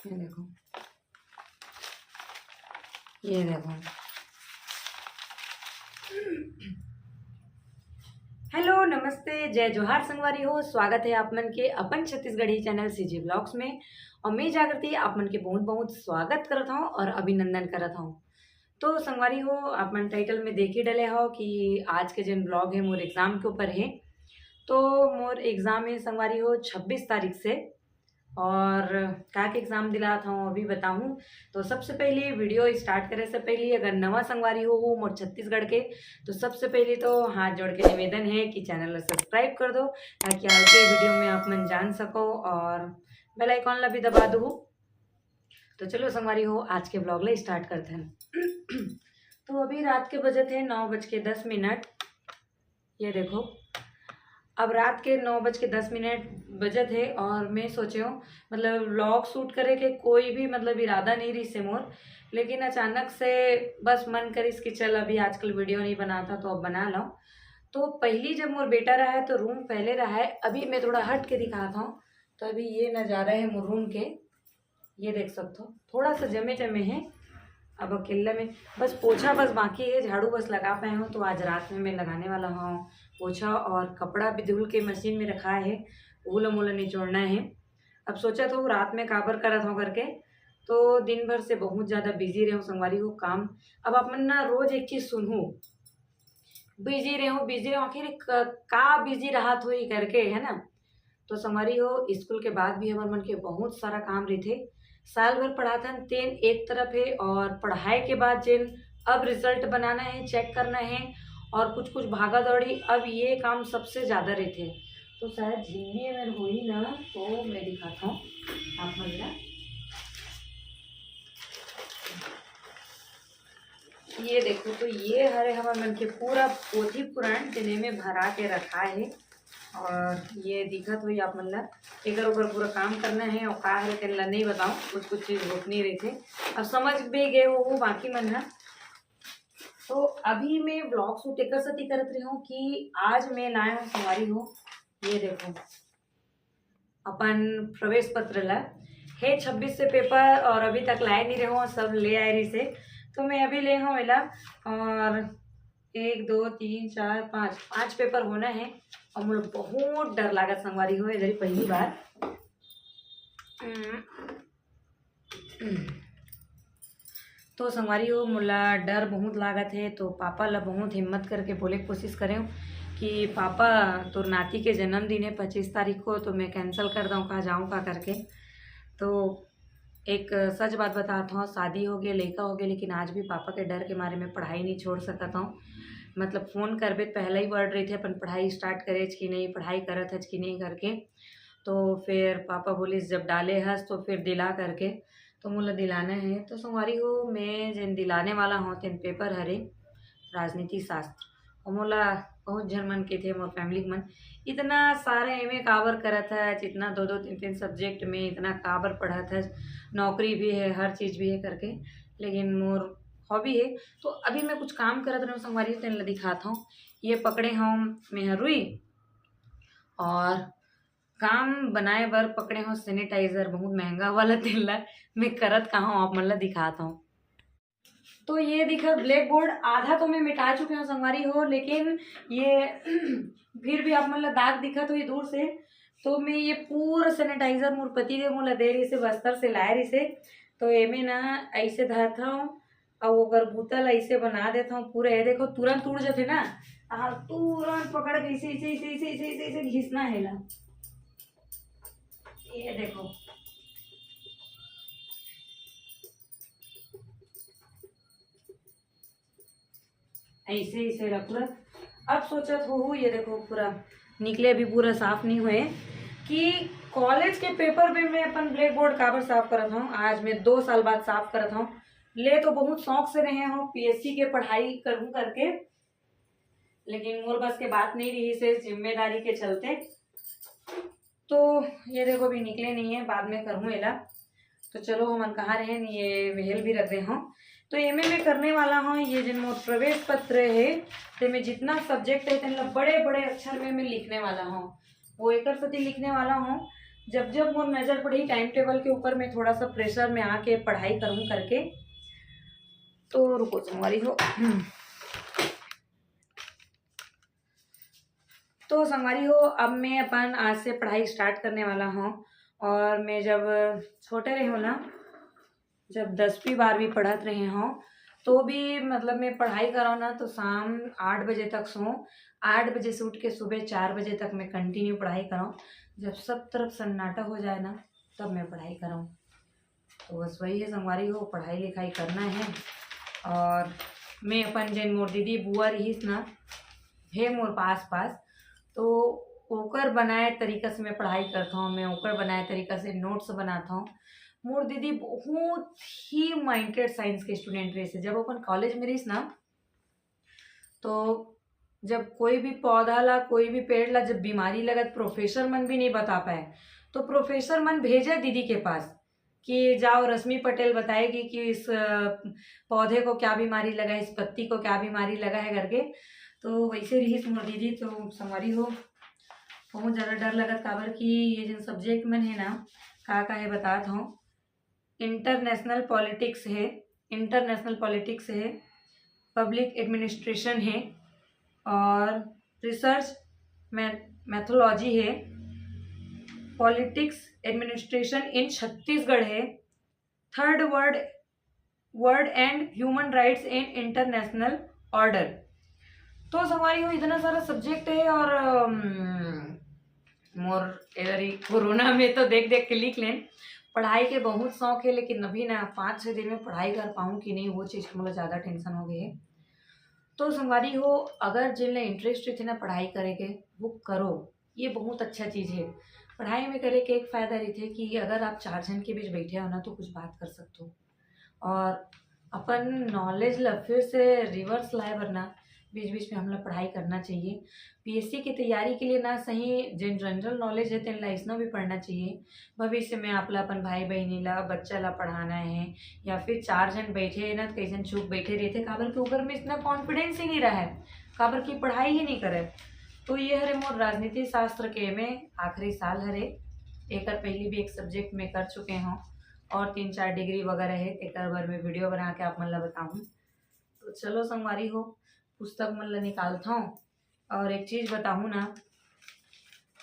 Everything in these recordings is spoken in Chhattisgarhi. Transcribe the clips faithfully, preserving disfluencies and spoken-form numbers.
ये देखो, ये देखो। हेलो, नमस्ते, जय जोहार संगवारी हो। स्वागत है आप मन के अपन छत्तीसगढ़ी चैनल सीजी ब्लॉग्स में। और मैं जागृति आप मन के बहुत बहुत स्वागत करत हूँ और अभिनंदन करत हूँ। तो संगवारी हो, आप मन टाइटल में देख ही डले हो कि आज के जन ब्लॉग है मोर एग्जाम के ऊपर है। तो मोर एग्जाम है संगवारी हो छब्बीस तारीख से। और का के एग्जाम दिलात हूँ अभी बताऊँ। तो सबसे पहले वीडियो स्टार्ट करे से पहले अगर नवा संगवारी हो, हो मोर छत्तीसगढ़ के, तो सबसे पहले तो हाथ जोड़ के निवेदन है कि चैनल ला सब्सक्राइब कर दो, ताकि आगे वीडियो में आप मन जान सको और बेल आइकॉन ला भी दबा दो। तो चलो संगवारी हो, आज के ब्लॉग ला स्टार्ट करते हैं। तो अभी रात के बजत है नौ बज के दस मिनट। ये देखो, अब रात के नौ बज के दस मिनट बजत है और मैं सोचे हूँ, मतलब, व्लॉग शूट करे के कोई भी, मतलब, इरादा नहीं रहिस हे मोर, लेकिन अचानक से बस मन करिस कि चल, अभी आजकल वीडियो नहीं बनाता तो अब बना लो। तो पहली जब मोर बेटा रहा है तो रूम पहले रहा है, अभी मैं थोड़ा हट के दिखाता हूँ। तो अभी ये नज़ारा है मोर रूम के, ये देख सकते हो, थोड़ा सा जमे जमे है। अब अकेले में बस पोछा बस बाकी है, झाड़ू बस लगा पाए हूँ, तो आज रात में मैं लगाने वाला हूँ पोछा। और कपड़ा भी धुल के मशीन में रखा है, वो ला मोला निचोड़ना है। अब सोचा तो रात में काबर करत हूँ करके, तो दिन भर से बहुत ज़्यादा बिजी रहे हूँ संगवारी हो काम। अब आप मन ना रोज एक चीज़ सुनहू, बिजी रहे हूँ, बिजी रहे हूँ, आखिर क-, का बिजी रहा थोड़ी करके, है ना। तो संगवारी हो, स्कूल के बाद भी हमर मन के बहुत सारा काम रहिथे। साल भर पढ़ाथन, तेन एक तरफ है, और पढ़ाई के बाद जेन अब रिजल्ट बनाना है, चेक करना है, और कुछ कुछ भागा दौड़ी, अब ये काम सबसे ज़्यादा रहिथे। तो शायद झिल्ली अगर होही ना, तो मैं दिखाता हूँ आप मन ला। ये देखो, तो ये हरे हमर मन के पूरा पोथी पुराण, जेने में भरा के रखा है। और ये दिखत होही आप मन ला, एकर ओकर पूरा काम करना है। और का हरे तेन ला नहीं बताऊँ, कुछ कुछ चीज़ रोकनी रहिथे। अब समझ भी गए हो वो बाकी मन ह। तो अभी मैं व्लॉग शूट एकर सेती करत रही हूँ कि आज मैं लाए हूँ संगवारी हो, ये देखो, अपन प्रवेश पत्र ला। हे छब्बीस से पेपर और अभी तक लाए नहीं रहे हो, सब ले आए रहिसे, तो मैं अभी ले हूँ एला। और एक, दो, तीन, चार, पाँच, पाँच पेपर होना है। और मोला बहुत डर लागत संगवारी हो, इधर ही पहली बार। हम्म। तो संगवारी हो, मोला डर बहुत लागत है, तो पापा ला बहुत हिम्मत करके बोले के कोशिश करे हूँ कि पापा, तोर नाती के जन्मदिन है पच्चीस तारीख को, तो मैं कैंसिल कर दूँ, कहाँ जाऊँ का करके। तो एक सच बात बताता हूँ, शादी हो गया, लइका हो गया, लेकिन आज भी पापा के डर के मारे मैं पढ़ाई नहीं छोड़ सकता हूँ। मतलब, फ़ोन करबे तो पहला ही वर्ड रहिथे, अपन पढ़ाई स्टार्ट करे कि नहीं, पढ़ाई करत हच कि नहीं करके। तो फिर पापा बोलिस, "जब डाले हस तो फिर दिला," करके। तो मोला दिलाना है। तो संगवारी हो, मैं जेन दिलाने वाला हूँ, तेन पेपर हरे राजनीति शास्त्र। और मोला बहुत झन मन के थे, मोर फैमिली के मन, "इतना सारा एमे काबर करत है, इतना दो दो तीन तीन सब्जेक्ट में इतना काबर पढ़त है, नौकरी भी है, हर चीज़ भी है," करके। लेकिन मोर हॉबी है। तो अभी मैं कुछ काम करत रहूँ संगवारी हो, तेन ला दिखात हूँ। ये पकड़े हूँ मैं रुई, और काम बनाए बर पकड़े हूँ सैनिटाइजर, बहुत महंगा वाला तेल ला। मैं करत का हूँ, आप मन ला दिखात हूँ। तो ये दिखत ब्लैक बोर्ड, आधा तो मैं मिटा चुके हूँ संगवारी हो, लेकिन ये फिर भी आप मन ला दाग दिखत होही दूर से। तो मैं ये पूरा सैनिटाइजर मोर पति देव मोला दे रहिसे, बस्तर से लाए रहिसे। तो एमे ना ऐसे धरत हूँ, अउ ओकर बूता ला ऐसे बना देत हूँ पूरा। ये देखो, तुरंत उड़ जाथे ना, हाँ, तुरंत पकड़ के ऐसे, ऐसे, ऐसे, ऐसे, ऐसे, ऐसे, ऐसे घिसना है ला। ये देखो, ऐसे, ऐसे ला पूरा। अब सोचत हो, ये देखो, पूरा निकले, अभी पूरा साफ नहीं हुए कि कॉलेज के पेपर में मैं अपन ब्लैक बोर्ड काबर साफ करत हूँ। आज मैं दो साल बाद साफ करत हूँ। ले तो बहुत शौक से रहे हूँ पीएससी के पढ़ाई करूँ करके, लेकिन मोर बस के बात नहीं रहिसे जिम्मेदारी के चलते। तो ये देखो, अभी निकले नहीं है, बाद में करहूँ एला। तो चलो, हमन कहाँ रहे, ये वेहल भी रख दे हूँ। तो एमे मैं करने वाला हूँ, ये जिन मोर प्रवेश पत्र है, तेमे जितना सब्जेक्ट है, तेन ला बड़े बड़े अक्षर में मैं लिखने वाला हूँ। वो एकर सेती लिखने वाला हूँ, जब जब मोर नजर पड़ी टाइम टेबल के ऊपर, मैं थोड़ा सा प्रेशर में आके पढ़ाई करूँ करके। तो रुको संगवारी हो। तो संगवारी हो, अब मैं अपन आज से पढ़ाई स्टार्ट करने वाला हूँ। और मैं जब छोटे रहे हूँ ना, जब दसवीं बारहवीं पढ़त रहे हूँ, तो भी मतलब मैं पढ़ाई करो ना तो शाम आठ बजे तक सो, आठ बजे से उठ के सुबह चार बजे तक मैं कंटिन्यू पढ़ाई करो। जब सब तरफ सन्नाटा हो जाए ना, तब मैं पढ़ाई करो। तो बस वही है संगवारी हो, पढ़ाई लिखाई करना है। और मैं अपन जेन मोर दीदी बुआ रहीस ना, हे मोर पास पास, तो ओकर बनाए तरीका से मैं पढ़ाई करता हूँ, मैं ओकर बनाए तरीका से नोट्स बनाता हूँ। मोर दीदी बहुत ही माइंडेड साइंस के स्टूडेंट रहीस। जब अपन कॉलेज में रहीस ना, तो जब कोई भी पौधा ला, कोई भी पेड़ ला जब बीमारी लगत, प्रोफेसर मन भी नहीं बता पाए, तो प्रोफेसर मन भेजे दीदी के पास कि जाओ, रश्मि पटेल बताएगी कि इस अ, पौधे को क्या बीमारी लगा है, इस पत्ती को क्या बीमारी लगा है करके। तो वैसे रहीस मोर दीदी। तो संगवारी हो, बहुत ज़्यादा डर लगत, काबर कि ये जो सब्जेक्ट मन है ना, का का है बतात हूँ। इंटरनेशनल पॉलिटिक्स है, इंटरनेशनल पॉलिटिक्स है, पब्लिक एडमिनिस्ट्रेशन है, और रिसर्च मैथोलॉजी है, पॉलिटिक्स एडमिनिस्ट्रेशन इन छत्तीसगढ़ है, third world world and human rights in international order. तो संगवारी हो, इतना सारा सब्जेक्ट है और अम, मोर एदरी कोरोना में तो देख देख के लिख लेन। पढ़ाई के बहुत शौक है, लेकिन अभी ना पाँच छः दिन में पढ़ाई कर पाऊँ कि नहीं, वो चीज़ का मोला ज़्यादा टेंशन हो गई है। तो संगवारी हो, अगर जिन ले इंटरेस्ट रहिथे ना पढ़ाई करे के, वो करो, ये बहुत अच्छा चीज़ है। पढ़ाई में करे के एक फ़ायदा रहिथे कि अगर आप चार झन के बीच बैठे हो ना, तो कुछ बात कर सकते हो। और अपन नॉलेज ला फिर से रिवर्स लाए बर ना, बीच बीच में हमला पढ़ाई करना चाहिए। पीएससी की तैयारी के लिए ना सही, जिन जनरल नॉलेज है, तेन ला इसनो भी पढ़ना चाहिए। भविष्य में आप ला अपन भाई बहिनी ला, बच्चा ला पढ़ाना है, या फिर चार झन बैठे है ना, तो कई झन चुप बैठे रहिथे, काबर के ऊपर में इतना कॉन्फिडेंस ही नहीं रहा है, काबर की पढ़ाई ही नहीं करे। तो ये हरे मोर राजनीति शास्त्र के में आखिरी साल हरे, एकर पहली भी एक सब्जेक्ट में कर चुके हूँ और तीन चार डिग्री वगैरह है, तेकर बर में वीडियो बना के आप मन ला बताऊँ। तो चलो संगवारी हो, पुस्तक मन ला निकालता हूँ। और एक चीज बताहूँ ना,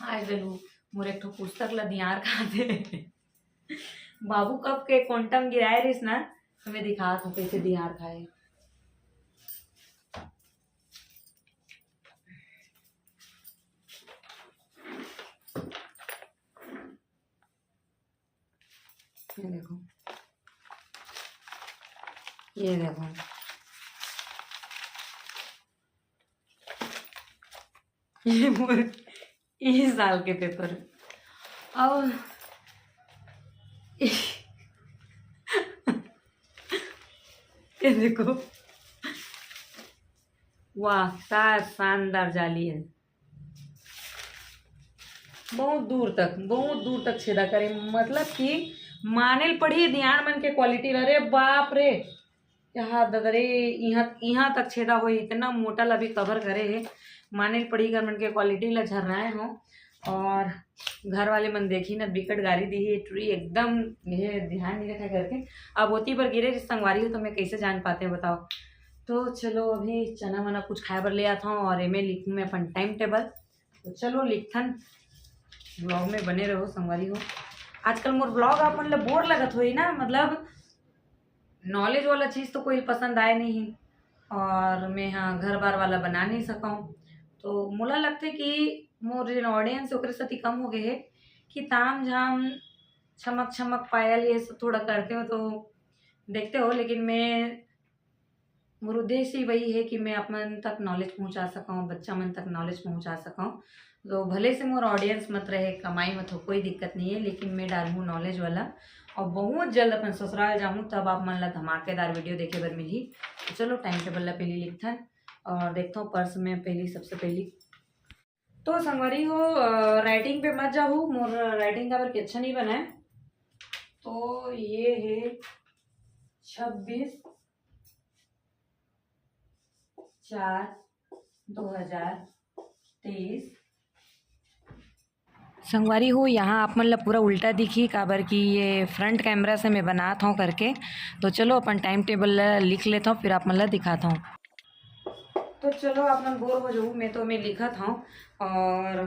आज दलू मोर एक ठो पुस्तक ला दियार खा दे। बाबू कब के क्वांटम गिराए रहिस ना, तो मैं दिखात हूँ कैसे दियार खाए। ये देखो, ये देखो, ये मोर इस साल के पेपर। अब ये देखो, वाह, का शानदार जाली है। बहुत दूर तक, बहुत दूर तक छेदा करे, मतलब कि माने ल पड़ही दियार मन के क्वालिटी। अरे बाप रे, यहाँ ददरे, यहाँ, यहाँ तक छेदा होई, इतना मोटा ला भी कवर करे है। माने ल पड़ही कर मन के क्वालिटी ला झर्राए हो। और घर वाले मन देखी न, बिकट गारी दी है, टुरी एकदम ये ध्यान नहीं रखा करके। अब ओती बर गिरे रहिस संगवारी हो, तो मैं कैसे जान पाते बताओ। तो चलो, अभी चना वना कुछ खाए बर ले आता हूँ और एमे लिखूँ मैं अपन टाइम टेबल। तो चलो लिखथन, ब्लॉग में बने रहो संगवारी हो। आजकल मोर ब्लॉग आप मन ला बोर लगत होई ना, मतलब नॉलेज वाला चीज तो कोई पसंद आए नहीं, और मैं हाँ घर बार वाला बना नहीं सकूँ। तो मोला लगथे कि मोर जेन ऑडियंस ओकरे सेती कम हो गए है कि ताम झाम, छमक छमक पायल ये सब थोड़ा करते हो तो देखते हो, लेकिन मैं मोर उद्देश्य ही वही है कि मैं आप मन तक नॉलेज पहुँचा सकूँ, बच्चा मन तक नॉलेज पहुँचा सकूँ। तो भले से मोर ऑडियंस मत रहे, कमाई में तो कोई दिक्कत नहीं है, लेकिन मैं डालहूँ नॉलेज वाला। और बहुत जल्द अपन ससुराल जाहूँ, तब आप मन ला धमाकेदार वीडियो देखे बर मिलही। तो चलो टाइम टेबल ला पहली लिखथन और देखता हूँ पर्स में पहली, सबसे पहली। तो संगवारी हो, अ, राइटिंग पे मत जाहू, मोर राइटिंग काबर के अच्छा नहीं बना है। तो ये है छब्बीस चार दो हजार तेईस, संगवारी हो, यहाँ आप मन ला पूरा उल्टा दिखी, काबर कि ये front camera से मैं बनात हौं करके। तो चलो, अपन time table ला लिख लेत हौं, फिर आप मन ला दिखात हौं। तो चलो, आप मन bore हो जाहू, मैं तो मैं लिखत हौं। और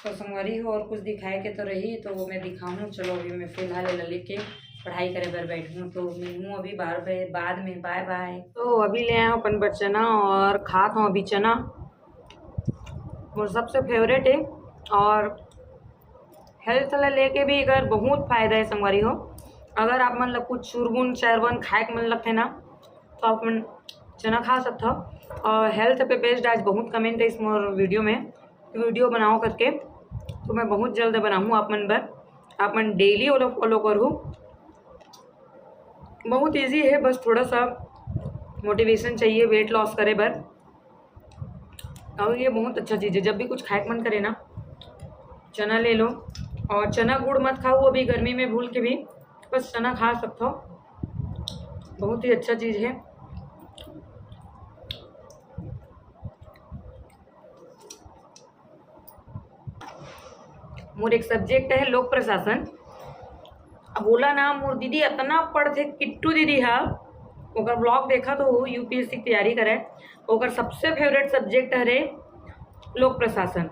तो संगवारी हो, और कुछ दिखाए के तो रही, तो वो मैं दिखाहूँ। चलो, अभी मैं फिलहाल एला लेके पढ़ाई करे बर बैठहूँ, तो मिलहूँ अभी बार बे-, बाद में। Bye bye। तो अभी ले आए हौं अपन बर चना और खात हौं अभी चना, मोर सबसे favourite है। और health ला लेके भी एकर बहुत फायदा है संगवारी हो। अगर आप मन ला कुछ चुरबुन चरबन खाए के मन लगथे ना, तो आप मन चना खा सकथव। और health पे based आज बहुत comment आइस मोर video में, video बनाओ करके, तो मैं बहुत जल्द बनाहूँ आप मन बर। आप मन daily ओला follow करहू। बहुत easy है, बस थोड़ा सा motivation चाहिए weight loss करे बर। और ये बहुत अच्छा चीज़ है, जब भी कुछ खाए के मन करे ना, चना ले लो। और चना गुड़ मत खाओ अभी गर्मी में भूल के भी, बस चना खा सकते हो, बहुत ही अच्छा चीज़ है। मोर एक subject है लोक प्रशासन। अब ओला ना मोर दीदी अतना पढ़थे, किट्टू दीदी हा, ओकर vlog देखा तो वो U P S C की तैयारी करे, ओकर सबसे favourite subject हरे लोक प्रशासन।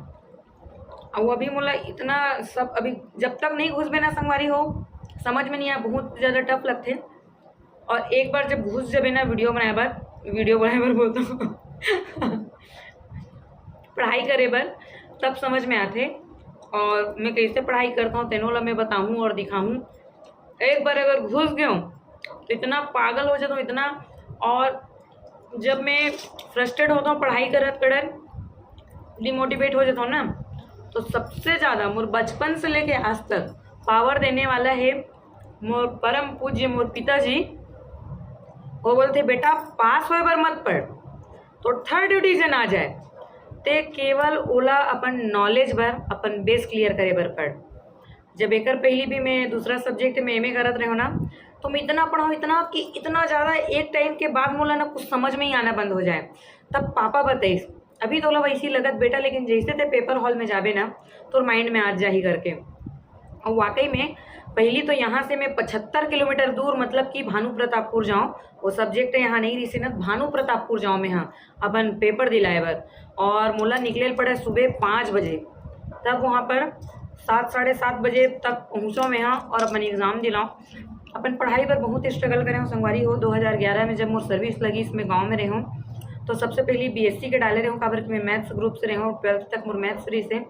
अब वो अभी मोला इतना सब, अभी जब तक नहीं घुसबे ना संगवारी हो, समझ में नहीं आए, बहुत ज़्यादा tough लगथे। और एक बार जब घुस जबे ना video बनाए बर, video बनाए बर बोलता हूँ, पढ़ाई करे बर, तब समझ में आथे। और मैं कैसे पढ़ाई करता हूँ, तेनो ला मैं बताहूँ और दिखाहूँ। एक बार अगर घुस गयो, तो इतना पागल हो जाता हूँ, इतना। और जब मैं frustrate होता हूँ पढ़ाई करत करत, demotivate हो जाता हूँ ना, तो सबसे ज़्यादा मोर बचपन से लेके आज तक power देने वाला है मोर परम पूज्य मोर पिताजी। वो बोलथे, "बेटा, पास होए बर मत पढ़, तो third division आ जाए, ते केवल ओला अपन knowledge बर, अपन base clear करे बर पढ़।" जब एकर पहली भी मैं दूसरा subject में M A करत रहे ना, तो मैं इतना पढ़ा, इतना कि इतना ज़्यादा एक time के बाद मोला ना कुछ समझ में ही आना बंद हो जाए। तब पापा बताइस, "अभी तो ओला वैसे ही लगत बेटा, लेकिन जैसे ते paper hall में जाबे ना, तोर mind में आ जाही," करके। और वाकई में पहली तो यहाँ से मैं पचहत्तर किलोमीटर दूर, मतलब कि भानु प्रतापपुर जाऊँ, वो subject यहाँ नहीं रही से ना, भानु प्रतापपुर जाऊँ मैं, हाँ, अपन paper दिलाए बर। और मोला निकले पड़े सुबह पाँच बजे, तब वहाँ पर सात, साढ़े सात बजे तक पहुँचो मैं, हाँ, और अपन exam दिलाओ। अपन पढ़ाई पर बहुत struggle करे हूँ संगवारी हो। दो हज़ार ग्यारह में जब मोर service लगी, इसमें गाँव में रहे हूँ, तो सबसे पहले B S C के डाले रहे हूँ, काबर कि मैं maths group से रहे हूँ, twelfth तक मोर maths रही से।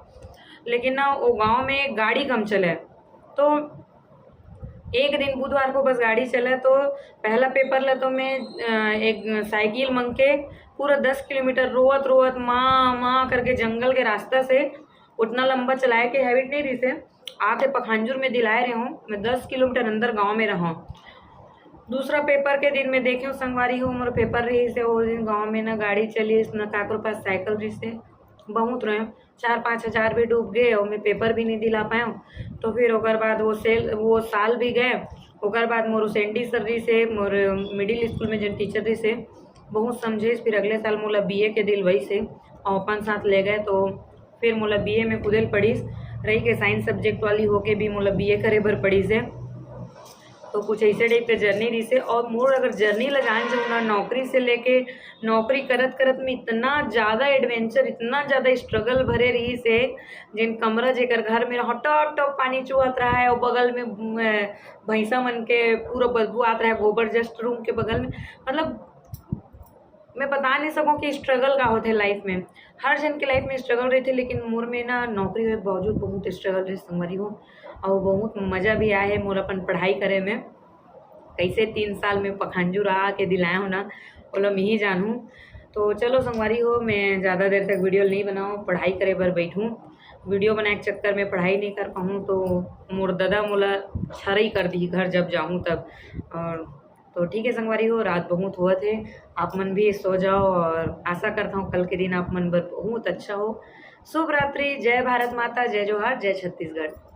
लेकिन ना, वो गाँव में गाड़ी कम चले, तो एक दिन बुधवार को बस गाड़ी चला, तो पहला paper ला तो मैं, अ, एक साइकिल मंग के पूरा दस किलोमीटर रोवत रोवत, माँ, माँ करके जंगल के रास्ता से, उतना लंबा चलाए के habit नहीं रही से। आके पखांजूर में दिलाए रहे हूँ, मैं दस किलोमीटर अंदर गाँव में रहा हूँ। दूसरा paper के दिन में देखे हूँ संगवारी हो, मोर paper रही से, वो दिन गाँव में ना गाड़ी चली, ना काकरो पास साइकिल रही से, बहुत रहे। चार पाँच हजार भी डूब गए और मैं paper भी नहीं दिला पाया। तो फिर ओकर बाद वो सेल, वो साल भी गए। ओकर बाद मोर सेंडी सर रही से, मोर middle school में जन teacher रही से, बहुत समझे। फिर अगले साल मोला B A के दिलवाई से और अपन साथ ले गए, तो फिर मोला B A में कूदे ल पड़िस। रही के science subject वाली होके भी मोला B A करे बर पड़िस है। तो कुछ ऐसे type के journey रही से। और मोर अगर journey ला जान जाऊँ ना, नौकरी से लेके नौकरी करत करत में इतना ज़्यादा adventure, इतना ज़्यादा struggle भरे रही से, जिन कमरा जेकर घर में हटो हटो पानी चुहत रहा है, और बगल में, अ, भैंसा मन के पूरा बदबू आत रहा है, गोबर just room के बगल में, मतलब मैं बता नहीं सकूँ कि struggle का होथे life में। हर जन के life में struggle रहिथे, लेकिन मोर में ना नौकरी होए के बावजूद बहुत struggle रहिस संगवारी हो, और बहुत मज़ा भी आए हे मोर अपन पढ़ाई करे में। कैसे तीन साल में पखांजूर आ के दिलाए हो ना, ओला मिही जानहूँ। तो चलो संगवारी हो, मैं ज़्यादा देर तक video नहीं बनाऊँ, पढ़ाई करे बर बैठूँ। Video बनाए के चक्कर में पढ़ाई नहीं कर पाऊँ तो मोर ददा मोला छरई कर दी घर जब जाऊँ तब। और तो ठीक है संगवारी हो, रात बहुत होवत हे, आप मन भी सो जाओ और आशा करता हूँ कल के दिन आप मन बर बहुत अच्छा हो। शुभ रात्रि, जय भारत माता, जय जोहार, जय छत्तीसगढ़।